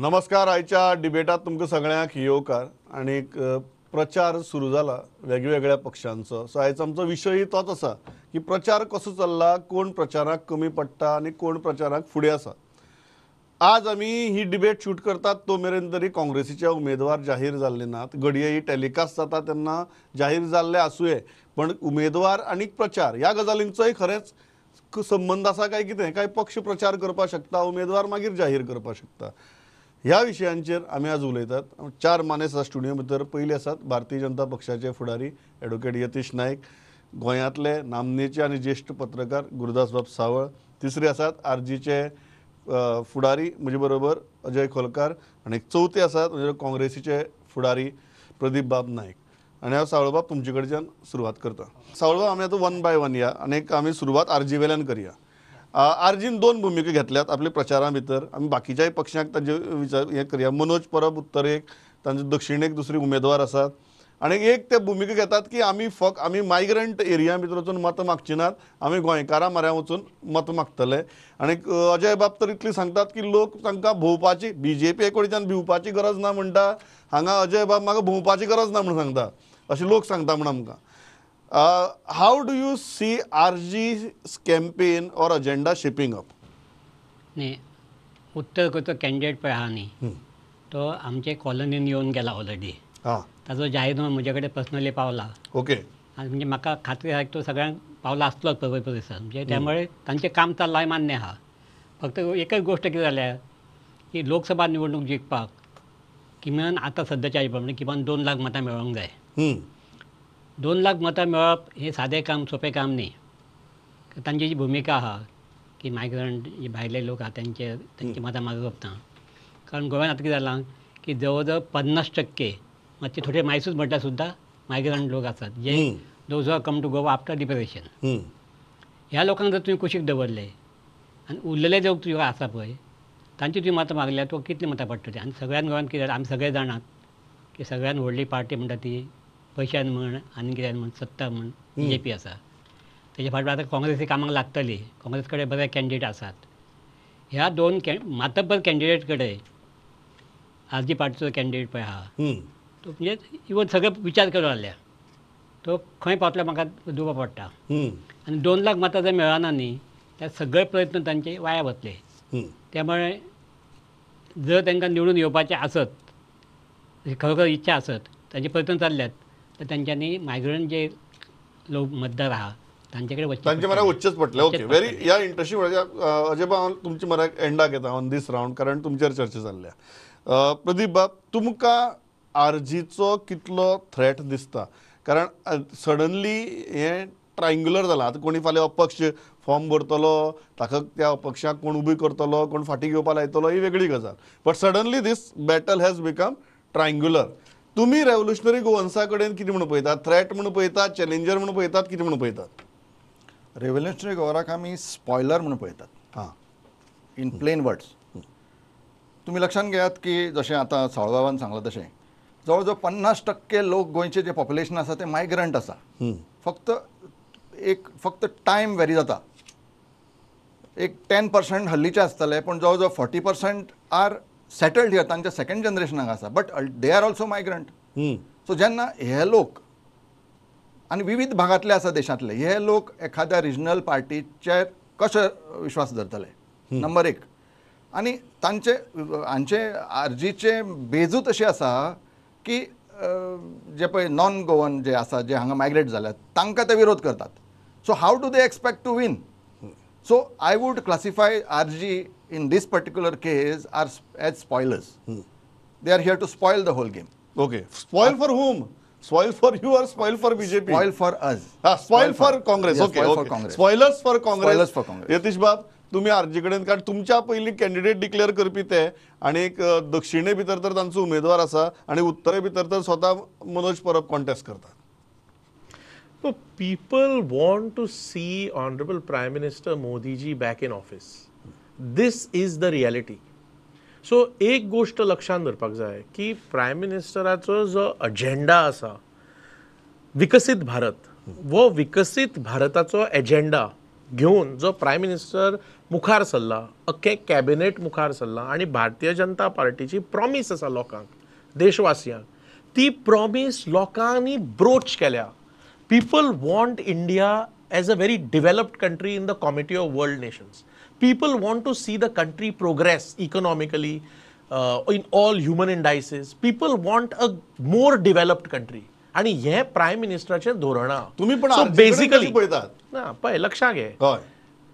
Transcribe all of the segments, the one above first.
नमस्कार. आयच्या डिबेटात तुमकां सगळ्यांक येवकार. आनीक प्रचार सुरू जाला वेगवेगळ्या पक्षांचो. सो आयज आमचो विशय तोच आसा की प्रचार कसो चल्ला, कोण प्रचाराक कमी पडटा आनी कोण प्रचाराक फुडें आसा. आज आमी ही डिबेट शूट करतात तो मेरेन तरी काँग्रेसीचे उमेदवार जाहीर जाल्ले नात. घडये ही टेलिकास्ट जाता तेन्ना जाहीर जाल्ले आसुये, पण उमेदवार आनी प्रचार ह्या गजालींचोय खरेंच संबंद आसा काय कितें, काय पक्ष प्रचार करपाक शकता, उमेदवार मागीर जाहीर करपाक शकता, ह्या विशयांचेर आमी आज उलयतात. चार मानेस आसा स्टुडियो भितर. पयली आसात भारतीय जनता पक्षाचे फुडारी एडवोकेट यतीश नायक, गोंयांतले नामनेचे आनी ज्येश्ठ पत्रकार गुरुदासबाब सावळ, तिसरे आसात आरजीचे फुडारी म्हजे बरोबर अजय खोलकार, आनी चवथे आसात म्हणजे काँग्रेसीचे फुडारी प्रदीप बाब नायक. आनी हांव सावळबाब तुमचे कडच्यान सुरवात करता. सावळबाब, आमी आतां वन बाय वन या आनी आमी सुरवात आरजी वेल्यान करया. आरजीन दोन भुमिका घेतल्यात आपल्या प्रचारा भितर. आमी बाकीच्याय पक्षांक तांचे विचार हें करया. मनोज परब उत्तरेक, तांचे दक्षिणेक दुसरे उमेदवार आसात आनी एक ते भुमिका घेतात की आमी फक्त आमी मायग्रंट एरिया भितर वचून मतां मागची नात, आमी गोंयकारां म्हऱ्यां वचून मतां मागतले. आनी अजय बाब तर इतली सांगतात की लोक तांकां भोंवपाची, बीजेपी कडच्यान भिवपाची गरज ना म्हणटा, हांगा अजय बाब म्हाका भोंवपाची गरज ना म्हूण सांगता, अशें लोक सांगता म्हूण आमकां. How do you see RG's campaign or agenda shaping up? न्ही, उत्तर गोंयचो कॅन्डिडेट पळय आहा न्ही, तो आमचे कॉलनीन येवन गेला ऑलरेडी. ताजो जाहीरनामो म्हजे कडेन पर्सनली पावला. ओके. आनी म्हणजे म्हाका खात्री आहा तो सगळ्यांक पावला आसतलोच पळय परिसर. म्हणजे त्यामुळे तांचें काम चल्लां हें मान्य आहा. फक्त एकच गोश्ट कितें जाल्या की लोकसभा निवडणूक जिखपाक किमान आतां सद्याच्या हाजे प्रमाणे किमान 2 लाख मतां मेळोंक जाय. 2 लाख मतां मेळप हें सादें काम, सोंपें काम न्ही. तांची जी भुमिका आहा की मायग्रंट जे भायले लोक आहा तांचे तांची मतां मागप ना. कारण गोंयांत आतां कितें जालां की जवळ जवळ 50% मातशे थोडे मायसूच म्हणल्यार सुद्दां मायग्रंट लोक आसात जे those are come to Goa after liberation. ह्या लोकांक जर तुवें कुशीक दवरले आनी उरलेले लोक तुजे आसा पळय तांची तुवें मतां मागल्यार तुका कितलीं मतां पडटलीं. आनी सगळ्यान गोंयांत कितें जालां आमी सगळे जाणात की सगळ्यान व्हडली पार्टी म्हणटा ती पैशान म्हण आनी कित्यान म्हण सत्ता म्हण बीजेपी आसा. तेजे फाटल्यान आतां काँग्रेसी कामाक लागतली, काँग्रेस कडेन बरे कॅन्डिडेट आसात. ह्या दोन मातब्बर कॅन्डिडेट कडेन आरजी पार्टीचो कॅन्डिडेट पळय आहा तो म्हणजे इवन सगळे विचार करून जाल्यार तो खंय पावतलो म्हाका दुबाव पडटा. आनी 2 लाख मतां जर मेळना न्ही त्या सगळे प्रयत्न तांचे वाया वतले. त्यामुळे जर तांकां निवडून येवपाचें आसत, खरोखर इच्छा आसत, तांचे प्रयत्न चल्ल्यात तर तांच्यांनी मायग्रंट जे लोक मतदार आहा तांचे कडेन वचचें, तांचे मऱ्या वचचेंच पडटलें. ओके, व्हेरी या इंट्रस्टींग. अजय बाब, हांव तुमचे मऱ्याक एंडाक येता ऑन these round, कारण तुमचेर चर्चा जाल्ल्या. प्रदीप बाब, तुमकां आरजीचो कितलो थ्रेट दिसता? कारण सडनली हें ट्रायंगुलर जालां. आतां कोणी फाल्यां अपक्ष फॉर्म भरतलो, ताका त्या अपक्षाक कोण उबी करतलो, कोण फाटीं घेवपाक लायतलो, ही वेगळी गजाल. But suddenly this battle has become triangular. तुमी रेव्होल्युशनरी गोवन्सा कडेन कितें म्हणून पळयतात? थ्रेट म्हणून पळयतात, चॅलेंजर म्हणून पळयतात, कितें म्हणून पळयतात? रेव्होल्युशनरी गोवराक आमी स्पॉयलर म्हणून पळयतात. हां, इन प्लेन वर्ड्स. तुमी लक्षांत घेयात की जशें आतां सावळबाबान सांगलां तशें जवळ जवळ 50% लोक गोंयचे जे पॉप्युलेशन आसा ते मायग्रंट आसा. फक्त एक फक्त टायम वेरी जाता, एक 10% हल्लीचे आसतले, पूण जवळ जवळ 40% आर सेटल्ड here, तांच्या सेकंड जनरेशनाक आसा, but they are also migrant. So जेन्ना हे लोक आनी विविध भागांतले आसा देशांतले, हे लोक एखाद्या रिजनल पार्टीचेर कशे विश्वास धरतले, नंबर 1. आनी तांचे हांचे आरजीचे बेजूच अशें आसा की जे पळय नॉन गोवन जे आसा, जे हांगा मायग्रेट जाल्यात तांकां ते विरोध करतात. So how do they expect to win? So I would classify RG in this particular case are as spoilers. They are here to spoil the whole game. Okay, spoil for whom? Spoil for you or spoil for BJP? Spoil for us. Spoil for Congress. Okay, spoil for Congress. Spoilers for Congress. Spoilers for Congress. Yatish बाब, तुम्ही RG कडेन, कारण तुमच्या पयलीं candidate declare करपी ते, आनी एक दक्षिणे भितर तर तांचो उमेदवार आसा आनी उत्तरे भितर तर स्वता मनोज परब कॉन्टेस्ट करतात. People want to see Honorable Prime Minister Modi ji back in office. This is the reality. So एक गोष्ट लक्षांत धरपाक जाय की प्रायम मिनिस्टराचो जो अजेंडा आसा विकसीत भारत, वो विकसीत भारताचो एजेंडा घेवन जो प्रायम मिनिस्टर मुखार सरला, अख्खें कॅबिनेट मुखार सरला आनी भारतीय जनता पार्टीची प्रॉमीस आसा लोकांक, देशवासियांक, ती प्रॉमीस लोकांनी ब्रोच केल्या. People want India as a very developed country in the comity of world nations. People want to see the country progress economically, in all human indices. People want a more developed country. आणि हे prime मिनिस्टराचें धोरण. तुम्ही पण basically पळयतात ना, पळय लक्षात घे,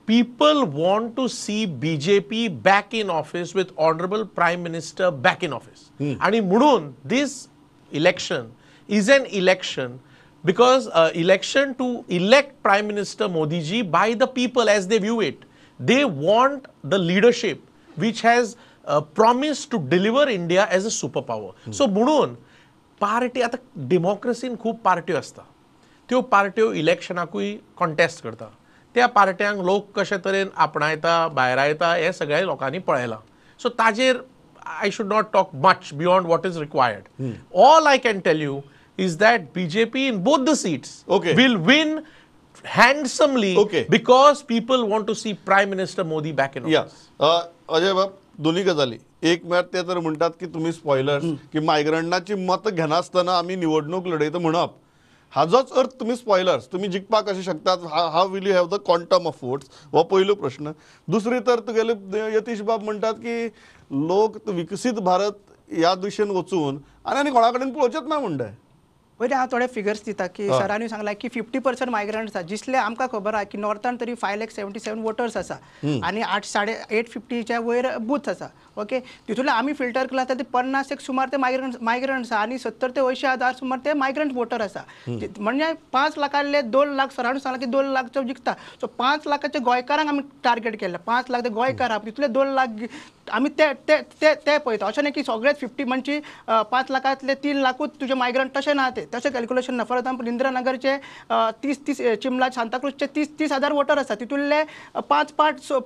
people want to see BJP back in office with honourable prime minister back in office. आणि म्हणून this election is an election because election to elect Prime Minister Modi ji by the people as they view it. They want the leadership which has promised to deliver India as a superpower. So म्हणून party आता डेमोक्रेसीन खूब पार्ट्यो आसता, त्यो पार्ट्यो इलेक्शनाकूय contest करता, त्या पार्ट्यांक लोक कशे तरेन आपणायता भायरायता हें सगळें लोकांनी पळयलां. सो ताजेर I should not talk much beyond what is required. All I can tell you is that BJP in both the seats will win handsomely because people want to see Prime Minister Modi back in office. Ajay बाब, दोन्ही गजाली, एक म्हळ्यार ते तर म्हणटात की तुम्ही स्पॉयलर्स की मायग्रंटाची मत घेनासतना आमी निवडणूक लढयता म्हणप, हाजोच अर्थ तुम्ही स्पॉयलर्स, तुम्ही जिखपाक कशें शकतात, how will you have the quantum of votes, हो पयलो प्रश्न. दुसरी तर तुगेले यतीश बाब म्हणटात की लोक विकसीत भारत ह्या दिशेन वचून आनी आनी कोणा कडेन पळोवचेच ना म्हणटा. पयलीं हांव थोडे फिगर्स दिता की सरांनी सांगला की 50% मायग्रंट आसा, जिसले आमकां खबर आहा की नॉर्थान तरी 5,77,000 वोटर्स आसा आनी 8.5 850च्या वयर बूथ्स आसा. ओके, तितूंतले आमी फिल्टर केला ते 50 एक सुमार ते मायग्रंट आसा आनी 70 ते 80 हजार सुमार ते मायग्रंट वोटर आसा. म्हणजे 5 लाखांतले 2 लाख, सरांनी सांगला की 2 लाख जिखता. सो 5 लाखाचे गोंयकारांक आमी टार्गेट केल्ले, 5 लाख ते गोंयकार आहा तितले 2 लाख आमी ते ते ते पळयता. अशें न्ही की सगळेच 50 म्हणजे 5 लाखांतले 3 लाखूच तुजे मायग्रंट, तशें ना, ते तशें कॅल्क्युलेशन ना. फॉर एग्जाम्पल इंदिरानगरचे 30 चिमला सांताक्रूजचे 30-30 हजार वोटर आसा, तितूंतले 5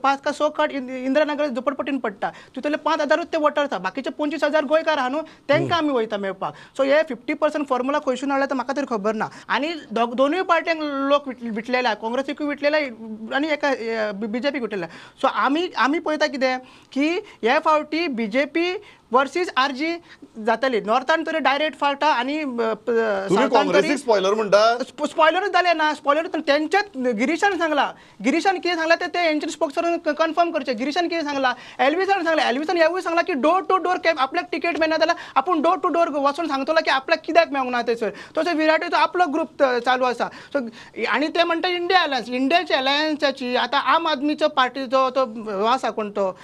5 का 6 कट इंदिरानगर झोपडपट्टीन पडटा, तितूंतले 5 हजारूच ते वोटर आसा, बाकीचे 25 हजार गोंयकार आहा न्हू, तांकां आमी वयता मेळपाक. सो हे 50% फॉर्मुला खंयसून हाडला ते म्हाका तरी खबर ना. आनी दोनूय पार्ट्यांक लोक विटलेले आहा, काँग्रेसीकूय विटलेले आनी एका बीजेपीक विटलेले. सो आमी पळयता कितें की हे फावटी बीजेपी वर्सीस आरजी जातली. नॉर्थान तरी डायरेक्ट फावटा आनी स्पॉयलर म्हणटा, स्पॉयलरूच जालें ना, स्पॉयलर तेंच्याच गिरीशान सांगला, गिरीशान कितें सांगला ते तेंच्या स्पोक्सर कन्फर्म करचें. गिरीशान कितें सांगला, एल्विसान सांगला, एल्विसान हेवूय सांगला की डोर टू डोर कॅम्प आपल्याक टिकेट मेळना जाल्यार आपूण डोर टू डोर वचून सांगतलो की आपल्याक कित्याक मेळूंक ना थंयसर. तसो विराटूचो आपलो ग्रूप चालू आसा. सो आनी ते म्हणटा इंडिया अलायन्स, इंडियाची अलायन्साची आतां आम आदमीचो पार्टीचो तो आसा कोण तो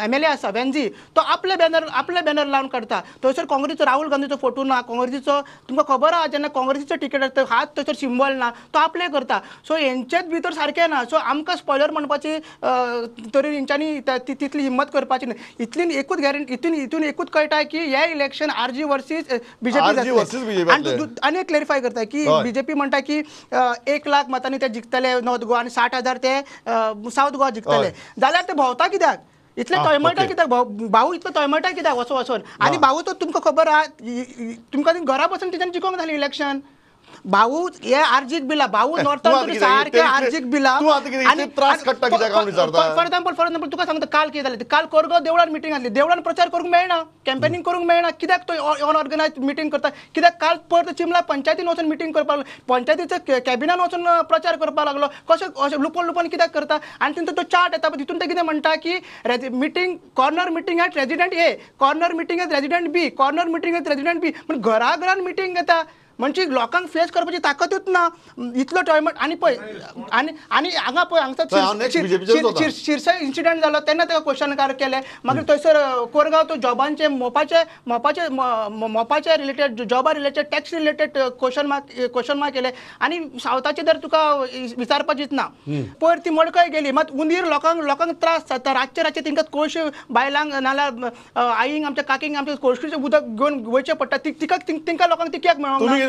MLA आसा वेन्जी, तो आपले बॅनर लावन काडटा. थंयसर काँग्रेसीचो राहुल गांधीचो फोटो ना, काँग्रेसीचो तुमकां खबर आहा जेन्ना काँग्रेसीचो टिकेट आसता हात थंयसर सिंबल ना, तो आपले करता. सो हेंचेच भितर सारकें ना. सो आमकां स्पॉयलर म्हणपाची तरी हेंच्यांनी तितली हिम्मत करपाची न्ही. इतली एकूच गॅरंटी, हितून एकूच कळटा की हे election RG versus BJP. आनी एक क्लॅरिफाय करता की बीजेपी म्हणटा की 1 लाख मतांनी ते जिखतले नॉर्थ गोवा आनी 60 हजार ते सावथ गोवा जिखतले, जाल्यार ते भोंवता कित्याक, इतले तळमळटा कित्याक भाऊ, इतलो तळमळटा कित्याक वचो वचोन. आनी भाऊ तो तुमकां खबर आहा, तुमकां घरा बसून तेच्यान जिखोंक जालें इलेक्शन. भाऊ हे आरजीक बिला, भाऊ नॉर्थान सारखे आरजीक बिला. फॉर एग्जाम्पल तुका सांगता काल कितें जालें, काल कोरगांव देवळान मिटींग आसली, देवळान प्रचार करूंक मेळना, कॅम्पेनिंग करूंक मेळना, कित्याक तो अनऑर्गनायज मिटींग करता, कित्याक काल परत चिमला पंचायतीन वचून मिटींग करपाक लागलो, पंचायतीच्या कॅबिनान वचून प्रचार करपाक लागलो, कशें अशें लुपून लुपून कित्याक करता. आनी तितून तो चार्ट येता तितून ते कितें म्हणटा की meeting corner meeting at resident A, corner meeting at resident B, corner meeting at resident B, पूण घरा घरान मिटींग घेता. म्हणजे लोकांक फेस करपाची ताकदूच ना, इतलो टॉयमट. आनी पळय आनी आनी हांगा पळय हांगसर शिरसा इन्सिडंट जालो तेन्ना ताका क्वेश्चन केलें, मागीर थंयसर कोरगांव तो जॉबांचे मोपाचे मोपाचे मोपाचे related जॉबा related tax related question mark केले. आनी सावथाचे जर तुका विचारपाचीच ना. पयर ती मडकय गेली मात उंदीर लोकांक लोकांक त्रास जाता, रातचे रातचे तेंकां कोळशे बायलांक नाल्यार आईंक आमच्या काकींक आमच्या कोळशीचें उदक घेवन वयचें पडटा, तिका तेंकां लोकांक ती कित्याक मेळोंक ना.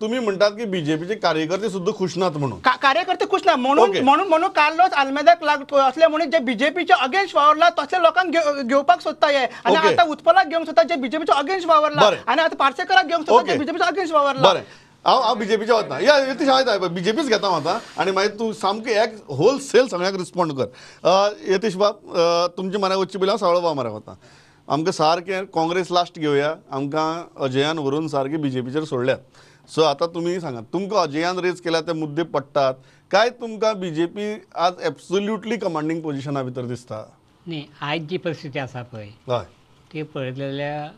तुम्ही म्हणतात की बीजेपीचे कार्यकर्ते सुद्धा खुश नात म्हणून, कार्यकर्ते खुश ना म्हणून म्हणून म्हणून कार्लोस आल्मेदाक असले म्हणून जे बीजेपीचे अगेन्स्ट वावरला तसले लोकांक घेवपाक सोदता हे, आनी आतां उत्पलाक घेवंक सोदता जे बीजेपीचे अगेन्स्ट वावरला, आनी आतां पार्सेकराक घेवंक सोदता जे बीजेपीचे अगेन्स्ट वावरला. बरें, हांव हांव बीजेपीच्या वतना या यतीश हांव बीजेपीच घेता हांव आतां आनी मागीर तूं सामकें एक होलसेल सगळ्यांक रिस्पोंड कर. यतीश बाब तुमच्या म्हऱ्यान वचचे पयलीं हांव सावळो बाब म्हऱ्यान वता. आमकां सारकें काँग्रेस लास्ट घेवया, आमकां अजयान व्हरून सारकें बीजेपीचेर सोडल्यात. सो आतां तुमी सांगात तुमकां अजयान रेज केल्या ते मुद्दे पडटात काय तुमकां बीजेपी आज एब्सोल्युटली कमांडींग पोजिशना भितर दिसता? न्ही, आयज जी परिस्थिती आसा पळय हय ती पळयलेल्या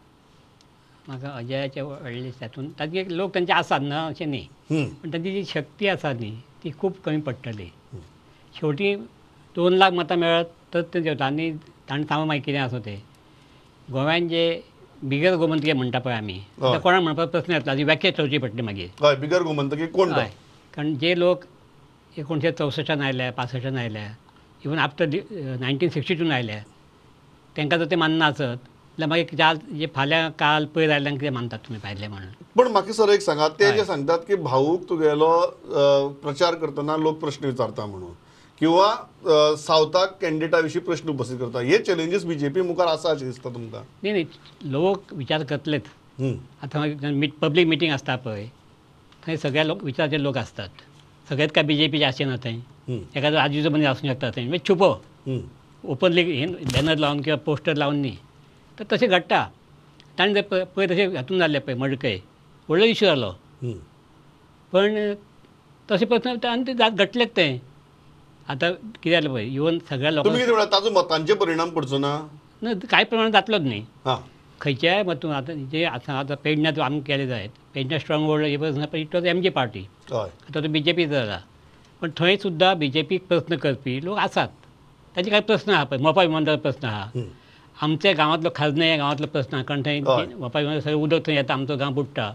म्हाका अजयाचे व्हडले तातूंत तांचे लोक तांचे आसात ना अशें न्ही, पण तांची जी शक्ती आसा न्ही ती खूब कमी पडटली. शेवटी 2 लाख मतां मेळत तर ते जेवता. आनी ताणें सांगूं मागीर कितें आसा तें गोव्यान जे बिगर गोमंतकीय म्हणटा पळय आमी, आतां कोणाक म्हणपाचो प्रस्न येतलो, आनी व्याख्या ठरची पडटली मागीर. हय, बिगर गोमंतकीय कोण? हय, कारण जे लोक 1964 आयल्या, 65 आयल्या, इवन आफ्टर 1962 आयल्या, तांकां जर ते मानना आसत जाल्यार मागीर जे फाल्यां काल पयर आयल्यांक कितें मानतात तुमी भायले म्हणून. पण म्हाका सर एक सांगात, ते जे सांगतात की भाऊक तुगेलो प्रचार करतना लोक प्रश्न विचारता म्हणून किंवा सावथाक कॅन्डिडेटा विशीं प्रश्न उपस्थित करता, हे चॅलेंजीस बीजेपी मुखार आसा अशें दिसता तुमकां? न्ही न्ही, लोक विचार करतलेच. आतां पब्लीक मिटींग आसता पळय थंय सगळे लोक विचाराचे लोक आसतात, सगळेच काय बीजेपीचे आसचे ना थंय, एखादो आजूचो मनीस आसूं शकता थंय, म्हणजे छुपो ओपनली हे बॅनर लावन किंवा पोस्टर लावन न्ही, तर तशें घडटा. ताणें जर पळय तशें हातून जाल्लें पळय मडकय व्हडलो इशू जालो, पण तशें प्रस्न आनी ते घडलेच तें. आतां कितें जालें पळय इवन सगळ्या लोकांक कितें म्हणटा ताजो मतांचेर परिणाम पडचो ना? ना, कांय प्रमाणात जातलोच न्ही खंयच्याय मतून. आतां जे आतां आतां पेडण्यां आमकां केलें जायत, पेडण्यां स्ट्रॉंग होल्ड हे प्रस्न it was MG party, आतां तो बीजेपी जाला, पण थंय सुद्दां बीजेपीक प्रस्न करपी लोक आसात. ताचे कांय प्रस्न आहा पळय, मोपा विमानतळ प्रस्न आहा, आमच्या गांवांतलो खाजने ह्या गांवांतलो प्रस्न आहा, कारण थंय मोपा विमानतळ सगळें उदक थंय येता, आमचो गांव बुडटा,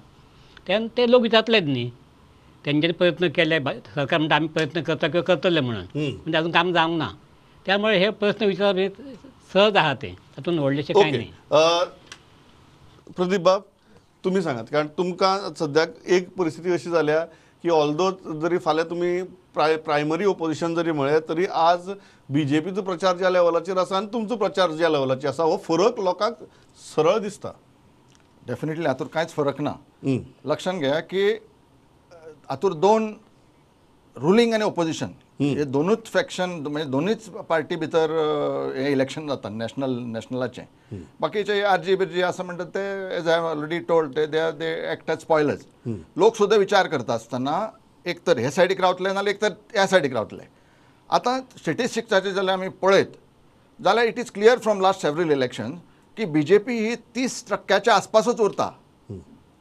तेन्ना ते लोक विचारतलेच न्ही. तेंच्यांनी प्रयत्न केले, सरकार म्हणटा आमी प्रयत्न करता किंवा करतले म्हणून, म्हणजे अजून काम जावंक ना, त्यामुळे हे प्रस्न विचारप हे सहज आहा, ते तातूंत व्हडलेशें कांय न्ही. प्रदीप बाब तुमी सांगात, कारण तुमकां सद्याक एक परिस्थिती अशी जाल्या की ऑल्दो जरी फाल्यां तुमी प्रायमरी ओपोजिशन जरी म्हळें तरी आज बीजेपीचो प्रचार ज्या लेवलाचेर आसा आनी तुमचो प्रचार ज्या लेवलाचेर आसा हो फरक लोकांक सरळ दिसता. डेफिनेटली हातूंत कांयच फरक ना. लक्षांत घेया की हातूंत दोन रुलींग आनी ओपोजिशन हे दोनूच फॅक्शन, म्हणजे दोनूच पार्टी भितर हें इलेक्शन जाता नॅशनलाचें. बाकीचे आरजी बिरजी आसा म्हणटात ते as I have already told ते they they act as spoilers. लोक सुद्दां विचार करता आसतना एक तर हे सायडीक रावतले नाजाल्यार एक तर ह्या सायडीक रावतले. आतां स्टेटिस्टिक्साचेर जाल्यार आमी पळयत जाल्यार it is clear from last several election की बी जे पी ही 30% आसपासूच उरता,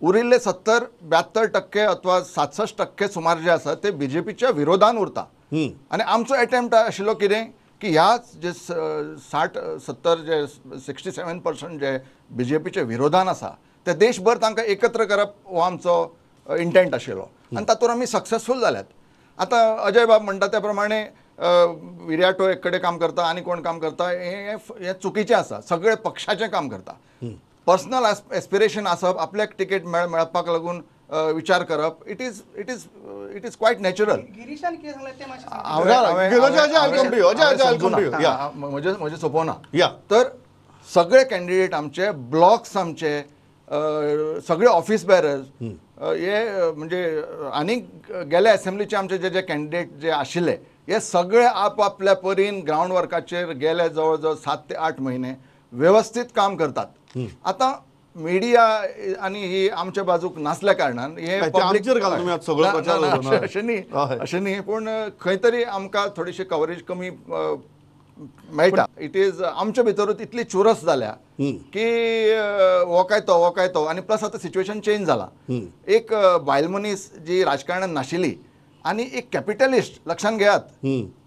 उरिल्ले 70-72% अथवा 67% सुमार जे आसा ते बी जे पीच्या विरोधान उरता. आनी आमचो एटेम्प्ट आशिल्लो कितें की ह्या जे 60-70 जे 67% जे बी जे पीच्या विरोधान आसा ते देशभर तांकां एकत्र करप हो आमचो इंटेंट आशिल्लो आनी तातूंत आमी सक्सेसफूल जाल्यात. आतां अजय बाब म्हणटा त्या प्रमाणे विर्याटो एक कडेन काम करता आनी कोण काम करता हें चुकीचें आसा. सगळे पक्षाचें काम करता, पर्सनल एस्पिरेशन आसप, आपल्याक तिकेट मेळपाक लागून विचार करप, it is it is it is quite natural. गिरीशान कितें सांगलें तें मातशें म्हजें म्हजें सोंपोवना. तर सगळे कॅन्डिडेट आमचे ब्लॉक्स आमचे सगळे ऑफिस बेरर्स हे म्हणजे आनी गेल्या एसेंब्लीचे आमचे जे जे कॅन्डिडेट जे आशिल्ले हे सगळे आपआपल्या परीन ग्रावंड वर्काचेर गेले जवळ जवळ 7 ते 8 महिने व्यवस्थीत काम करतात. आतां मिडिया आनी ही आमच्या बाजूक नासल्या कारणान हे अशें न्ही, अशें न्ही, पूण खंय तरी आमकां थोडीशी कवरेज कमी मेळटा. It is आमच्या भितरूच इतली चुरस जाल्या की हो काय तो, हो काय तो, आनी प्लस आतां सिच्युएशन चेंज जाला. एक बायल मनीस जी राजकारणान नाशिल्ली आनी एक कॅपिटलिस्ट, लक्षांत घेयात,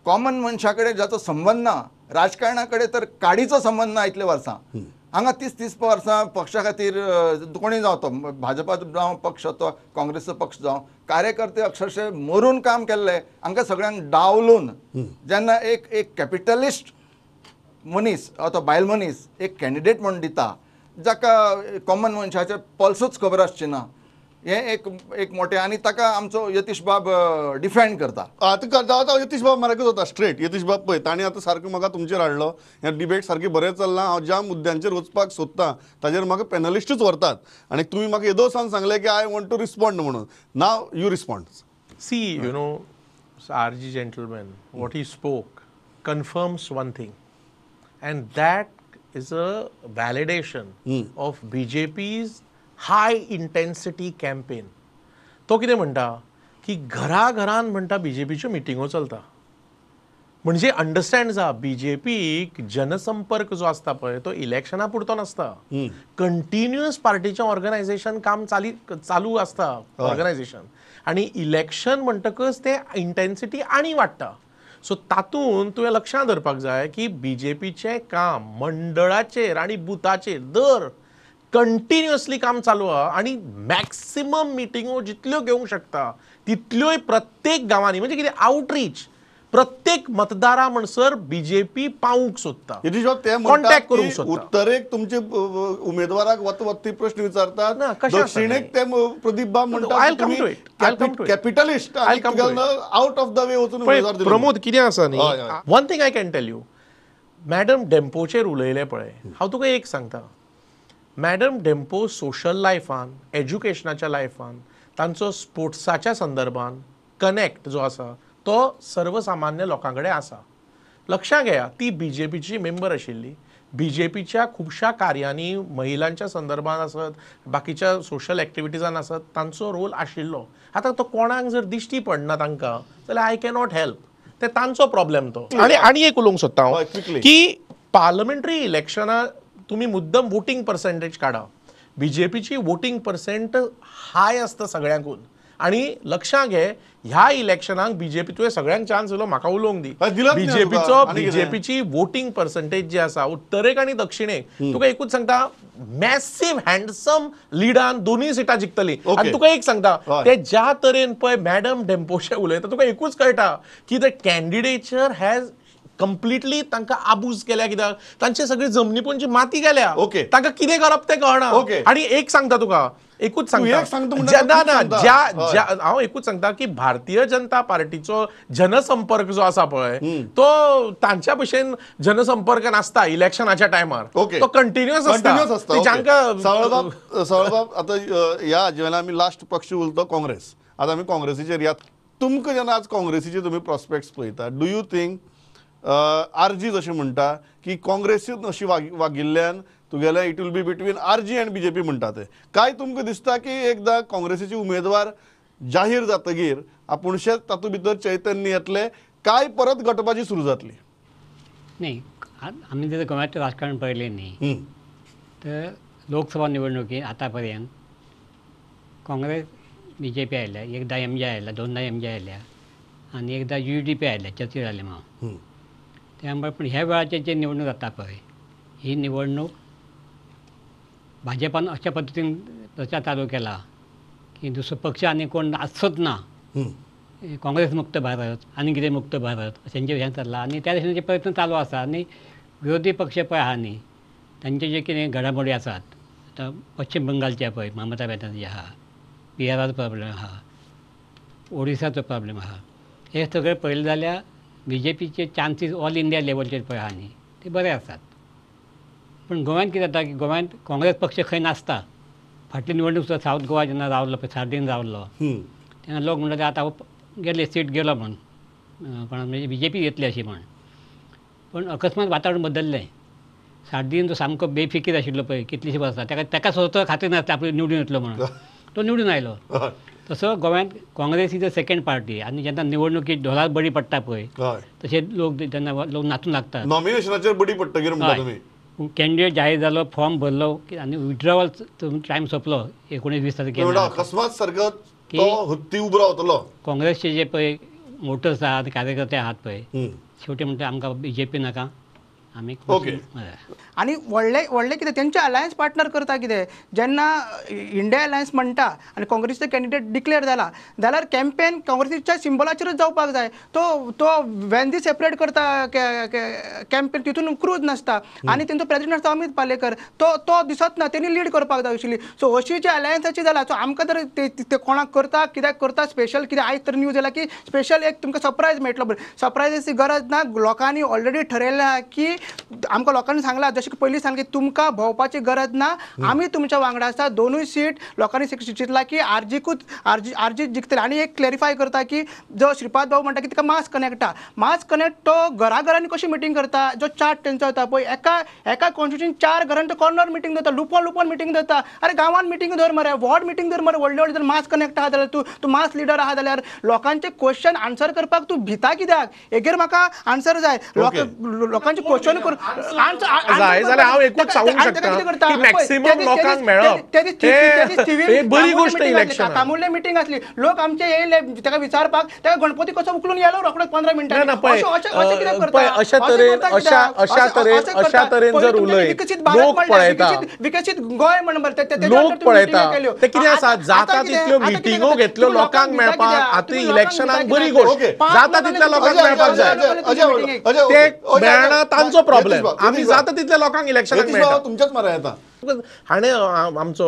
कॉमन मनशा कडेन जाचो संबंद ना, राजकारणा कडेन तर काडीचो संबंद ना इतले वर्सां, हांगा 30-30 वर्सां पक्षा खातीर कोणी जावं तो भाजपा जावं पक्ष तो काँग्रेसचो पक्ष जावं, कार्यकर्ते अक्षरशः मरून काम केल्ले, हांकां सगळ्यांक डावलून जेन्ना एक एक कॅपिटलिस्ट मनीस अथवा बायल मनीस एक कॅन्डिडेट म्हूण दिता जाका कॉमन मनशाचे पल्सूच खबर आसची ना, हें एक एक मोठें आनी ताका आमचो यतीश बाब डिफेंड करता. आतां करता आतां यतीश बाब म्हारकच वता स्ट्रेट. यतीश बाब पळय तांणी आतां सारको म्हाका तुमचेर हाडलो, हें डिबेट सारकें बरें चल्लां, हांव ज्या मुद्द्यांचेर वचपाक सोदतां ताजेर म्हाका पॅनलिस्टूच व्हरतात आनी तुमी म्हाका येदो सावन सांगलें की I want to respond म्हणून. Now you respond. See, you know, RG gentleman, what he spoke confirms one thing, and that is a validation of BJP's high intensity campaign. तो कितें म्हणटा की घरा घरान म्हणटा बीजेपीच्यो मिटिंगो चलता. म्हणजे अंडरस्टँड जा, बीजेपीक जनसंपर्क जो आसता पळय तो इलेक्शना पुरतो नासता, कंटिन्युअस पार्टीचें ऑर्गनायझेशन काम चालू आसता ऑर्गनायझेशन, आनी इलेक्शन म्हणटकच तें इंटेन्सिटी आनी वाडटा. सो तातूंत तुवें लक्षांत धरपाक जाय की बीजेपीचें काम मंडळाचेर आनी बुथाचेर दर कंटिन्युअसली काम चालू आहा आनी मॅक्सिमम मिटिंगो जितल्यो घेवंक शकता तितल्योय प्रत्येक गांवांनी, म्हणजे कितें आवटरीच प्रत्येक मतदारा म्हणसर बीजेपी पावूंक सोदता, कॉन्टॅक्ट करूंक सोदता. उत्तरेक तुमचे उमेदवाराक वत वत प्रश्न विचारतात, दक्षिणेक ते प्रदीप बाब म्हणटात capitalist out of the way वचून. प्रमोद कितें आसा न्ही, one thing I can tell you, madam डेम्पोचेर उलयलें पळय, हांव तुका एक सांगता, मॅडम डेम्पो सोशल लायफान, एज्युकेशनाच्या लायफान, तांचो स्पोर्ट्साच्या संदर्भान कनेक्ट जो आसा तो सर्वसामान्य लोकां कडेन आसा. लक्षांत घेया, ती बीजेपीची मेंबर आशिल्ली, बीजेपीच्या खुबश्या कार्यांनी महिलांच्या संदर्भान आसत, बाकीच्या सोशल एक्टिविटीजान आसत, तांचो रोल आशिल्लो. आतां तो कोणाक जर दिश्टी पडना तांकां जाल्यार I cannot help, ते तांचो प्रॉब्लेम तो. आनी आनी एक उलोवंक सोदता हांव की पार्लमेंटरी इलेक्शनां तुमी मुद्दम वोटींग पर्सेंटेज काडा, बीजेपीची वोटींग पर्सेंट हाय आसता सगळ्यांकून. आनी लक्षांत घे, ह्या इलेक्शनाक बीजेपी तुवें सगळ्यांक चान्स दिलो, म्हाका उलोवंक दी, बीजेपीचो बीजेपीची वोटींग पर्सेंटेज जी आसा उत्तरेक आनी दक्षिणेक, तुका एकूच सांगता, मॅसिव हँडसम लिडान दोनूय सिटां जिखतली. आनी तुका एक सांगता, ते ज्या तरेन पळय मॅडम डेम्पोशे उलयता, तुका एकूच कळटा की the कॅन्डिडेचर हॅज कंप्लिटली तांकां आबूज केल्या, कित्याक तांचे सगळी जमनी माती गेल्या, तांकां कितें करप तें कळना. आनी एक सांगता तुका, एकूच सांगता, ना ज्या हांव एकूच सांगता की भारतीय जनता पार्टीचो जनसंपर्क जो आसा पळय तो तांच्या भशेन जनसंपर्क नासता इलेक्शनाच्या टायमार, तो कंटिन्युअस आसता. जांकां सावळबाब आतां ह्या जेन्ना आमी लास्ट पक्ष उरलो काँग्रेस, आतां आमी काँग्रेसीचेर या. तुमकां जेन्ना आज काँग्रेसीचे तुमी प्रोस्पेक्ट्स पळयता, do you think RG जशें म्हणटा की काँग्रेसीन अशी वागिल्ल्यान तुगेलें it will be between RG and BJP म्हणटा ते, काय तुमकां दिसता की एकदां काँग्रेसीचे उमेदवार जाहीर जातगीर आपूणशेच तातूंत भितर चैतन्य येतलें, काय परत गटबाजी सुरू जातली? न्ही, आमी जर गोंयांत राजकारण पळयलें न्ही तर लोकसभा निवडणुकीत आतां पर्यंत काँग्रेस बीजेपी आयल्या, एकदां एम जे आयल्या, दोनदां एम जे आयल्या आनी एकदां यू डी पी आयल्या, चर्ची जाले हांव. त्यामुळे पण ह्या वेळाचेर जे निवडणूक जाता पळय ही निवडणूक भाजपान अशा पद्दतीन प्रचार चालू केला की दुसरो पक्ष आनी कोण आसचोच ना, काँग्रेस मुक्त भारत आनी कितें मुक्त भारत अशेंचे हें चल्लां आनी त्या दिशेन प्रयत्न चालू आसा. आनी विरोधी पक्ष पळय आहा न्ही तांचे जे कितें घडामोडी आसात, आतां पश्चिम बंगालचे पळय ममता बॅनर्जी आहा, बिहाराचो प्रॉब्लेम आहा, ओडिसाचो प्रॉब्लेम आहा, हे सगळें पळयलें जाल्यार बीजेपीचे चान्सीस ऑल इंडिया लेवलचेर पळय आहा न्ही ते बरे आसात. पूण गोंयांत कितें जाता की गोंयांत काँग्रेस पक्ष खंय नासता. फाटली निवडणूक सुद्दां सावथ गोवा जेन्ना रावलो पळय, सार्दीन रावलो तेन्ना लोक म्हणटा आतां गेले सीट गेलो म्हण, पण म्हणजे बीजेपी येतली अशी म्हण. पूण अकस्मात वातावरण बदल्लें. सार्दीन तो सामको बेफिकीर आशिल्लो पळय कितलींशीं वर्सां, ताका ताका स्वता खात्री नासता आपलो निवडून येतलो म्हणून, तो निवडून आयलो. तसो गोंयांत Congress is a second party आनी जेन्ना निवडणुकीत ढोलार बडी पडटा पळय तशें लोक जेन्ना लोक नाचूंक लागतात, नॉमिनेशनाचेर बडी पडटकीर म्हणटा तुमी, कॅन्डिडेट जाहीर जालो, फॉर्म भरलो आनी विड्रॉवल टायम सोंपलो 19-20 तारखेर, अकस्मात सारको हत्ती उबो रावतलो. काँग्रेसचे जे पळय वोटर्स आहात, कार्यकर्ते आहात पळय, शेवटी म्हणटा आमकां बीजेपी नाका, आमी ओके. आनी व्हडले व्हडले कितें तेंचे अलायन्स पार्टनर करता कितें जेन्ना इंडिया अलायन्स म्हणटा आनी काँग्रेसीचो कॅन्डिडेट डिक्लेअर जाला जाल्यार कॅम्पेन काँग्रेसीच्या सिंबलाचेरूच जावपाक जाय. तो तो वेंदी सेपरेट करता कॅम्पेन तितून क्रूज नासता आनी तेंचो प्रेजिडेंट आसता अमीत पालेकर तो तो दिसत ना, तेणी लीड करपाक जाय आशिल्ली. सो अशी जी अलायन्साची जाला सो आमकां तर ते कोणाक करता कित्याक करता स्पेशल कितें आयज तर न्यूज येयला की स्पेशल एक तुमकां सरप्रायज मेळटलो. सरप्रायजाची गरज ना, लोकांनी ऑलरेडी ठरयलां की आमकां लोकांनी सांगलां जशें की पयलीं सांगलें तुमकां भोंवपाची गरज ना, आमी तुमच्या वांगडा आसा. दोनूय सीट लोकांनी चिंतला की आरजीकूच आरजी जिखतले. आनी एक क्लॅरिफाय करता की जो श्रीपाद बाबू म्हणटा की तिका मास कनेक्टा, मास कनेक्ट तो घराघरांनी कशी मिटींग करता, जो चार्ट तेंचो येता पळय एका एका कॉन्स्टिट्यूशन 4 घरांनी तो कॉर्नर मिटींग दवरता, लुपोन लुपोन मिटींग दवरता. अरे गांवान मिटींग दवर मरे, वॉर्ड मिटींग दवर मरे, व्हडले व्हडले जर मास कनेक्ट आहा जाल्यार तूं तूं मास लिडर आहा जाल्यार लोकांचे क्वेश्चन आन्सर करपाक तूं भिता कित्याक? एगेर म्हाका आन्सर जाय, लोकांचे क्वेश्चन जाय जाल्यार हांव एकूच सांगूंक शकता की मॅक्सिमम लोकांक मेळप हे बरी गोश्ट. इलेक्शन तामुल्ले मिटींग आसली, लोक आमचे येयले ताका विचारपाक, ताका गणपती कसो उखलून येलो रोखडोच 15 मिनटांनी. अशा तरेन अशा तरेन अशा तरेन जर उलयत लोक पळयता, विकसीत गोंय म्हण लोक पळयता ते कितें आसा, जाता तितल्यो मिटिंगो घेतल्यो लोकांक मेळपाक. आतां इलेक्शनाक बरी गोश्ट, जाता तितल्या लोकांक मेळपाक जाय, ते मेळना तांचो प्रॉब्लेम. आमी जाता तितल्या लोकांक इलेक्शनाक मेळटा. तुमच्याच मरा येता हाणें आमचो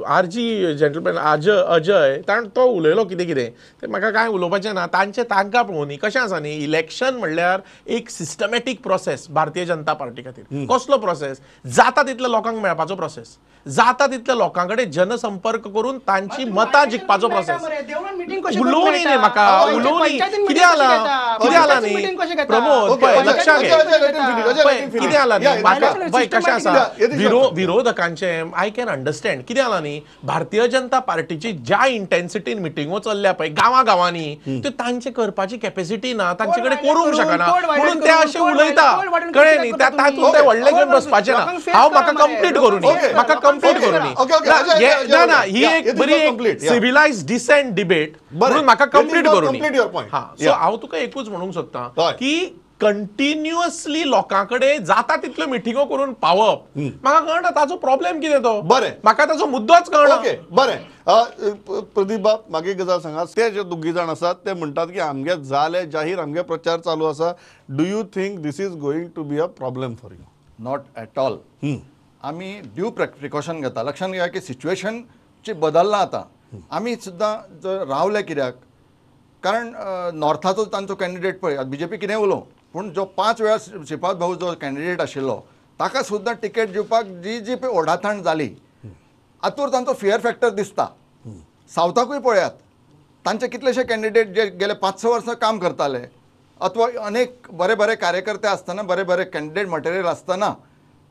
आरजी जेंटलमॅन अजय ताण तो उलयलो कितें कितें तें म्हाका कांय उलोवपाचें ना. तांचें तांकां पळोवनी कशें आसा न्ही, इलेक्शन म्हणल्यार एक systematic process Bharatiya Janata party खातीर. कसलो प्रोसेस? जाता तितल्या लोकांक मेळपाचो प्रोसेस, जाता तितल्या लोकां कडेन जनसंपर्क करून तांची मतां जिखपाचो प्रोसेस. उलोवनी न्ही म्हाका, उलोवनी कितें जालां कितें जालां न्ही प्रमोद, पळय लक्षांत घे कितें जालां न्ही म्हाका. पळय कशें आसा विरोधकांचे I can understand कितें जालां न्ही, भारतीय जनता पार्टीची ज्या इंटेन्सिटीन मिटिंगो चल्ल्या पळय गांवा गांवांनी त्यो तांचे करपाची कॅपेसिटी ना, तांचे कडेन करूंक शकना म्हणून ते अशें उलयता. कळ्ळें न्ही? तातूंत ते व्हडलें घेवन बसपाचें ना. हांव म्हाका कंप्लीट करूं, म्हाका कंप्लीट करूं. ना ना, ही एक बरी सिविलायज डिसेंट डिबेट म्हणून म्हाका कंप्लीट करूं. हां, सो हांव तुका एकूच म्हणूंक सोदता की कंटिन्युअसली लोकां कडेन जाता तितल्यो मिटिंगो करून पावप म्हाका कळना ताचो प्रॉब्लेम कितें तो. बरें, म्हाका ताचो मुद्दोच कळना. ओके बरें, प्रदीप बाब मागीर गजाल सांगा, ते जे दोगी जाण आसात ते म्हणटात की आमगे जाले जाहीर, आमगे प्रचार चालू आसा. Do you think this is going to be a problem for you? Not at all. आमी ड्यू प्रिकॉशन घेता. लक्षांत घेया की सिच्युएशनची बदलला आतां. आमी सुद्दां जर रावले कित्याक, कारण नॉर्थाचो तांचो कॅन्डिडेट पळय बीजेपी कितें उलोवं पूण जो 5 वेळा श्रीपाद भाऊ जो कॅन्डिडेट आशिल्लो ताका सुद्दां टिकेट दिवपाक जी जी पळय ओढाताण जाली, आतूर तांचो फियर फॅक्टर दिसता. सावथाकूय पळयात, तांचे कितलेशे कॅन्डिडेट जे गेले 5-6 वर्सां काम करताले अथवा अनेक बरे बरे कार्यकर्ते आसतना, बरे बरे कॅन्डिडेट मटेरियल आसतना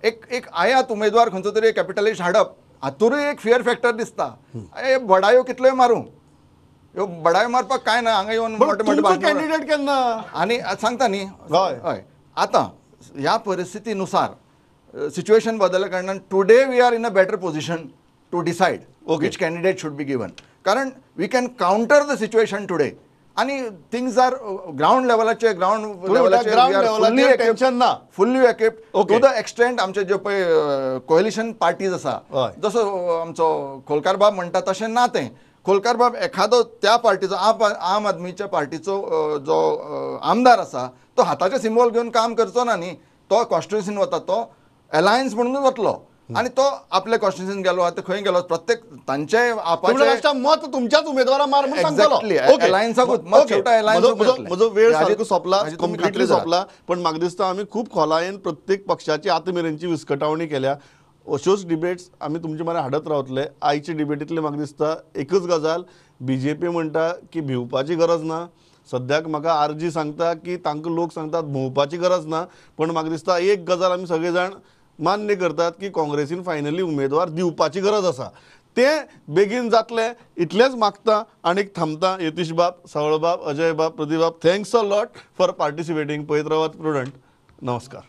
एक एक आयात उमेदवार खंयचो तरी कॅपिटलिस्ट हाडप हातूरूय एक फियर फॅक्टर दिसता. बडायो कितल्योय मारूं, ह्यो बडायो मारपाक कांय ना, हांगा येवन मोटे मोटे कॅन्डिडेट केन्ना आनी सांगता न्ही. हय, आतां ह्या परिस्थितीनुसार सिच्युएशन बदलल्या कारणान today we are in a better position to decide which candidate should be given, कारण we can counter the situation today. आनी थिंग्स are ground लेवलाचे, ग्रावंड लेवलाचे टेन्शन ना, fully equipped to the extent. आमचे ज्यो पळय कोएलिशन पार्टीज आसा, जसो आमचो खोलकार बाब म्हणटा तशें ना तें. खोलकार बाब एखादो त्या पार्टीचो आम आदमीच्या पार्टीचो जो आमदार आसा तो हाताचे सिंबॉल घेवन काम करचो ना न्ही, तो कॉन्स्टिट्युन्सीन वता, तो एलायन्स म्हणून वतलो आनी तो आपल्या कॉन्स्टिट्युन्सीन गेलो आतां खंय गेलो प्रत्येक तांचे आपले मत तुमच्याच उमेदवारा मार म्हणून सांगतलो. एलायन्साकूच मत, शेवटा एलायन्स. म्हजो वेळ सारको सोंपला, कंप्लिटली सोंपला, पण म्हाका दिसता आमी खूब खोलायेन प्रत्येक पक्षाची आतां मेरेनची विस्कटावणी केल्या. अश्योच डिबेट्स आमी तुमचे मरे हाडत रावतले. आयचे डिबेटींतले म्हाका दिसता एकच गजाल, बीजेपी म्हणटा की भिवपाची गरज ना. सद्याक म्हाका आरजी सांगता की तांकां लोक सांगतात भोंवपाची गरज ना, पण म्हाका दिसता एक गजाल आमी सगळे जाण मान्य करतात की काँग्रेसीन फायनली उमेदवार दिवपाची गरज आसा. ते बेगीन जातले इतलेंच मागता आनी थांबता. यतीश बाब, सावळबाब, अजय बाब, प्रदीप बाब, thanks a lot for participating. पळयत रावात प्रुडंट. नमस्कार.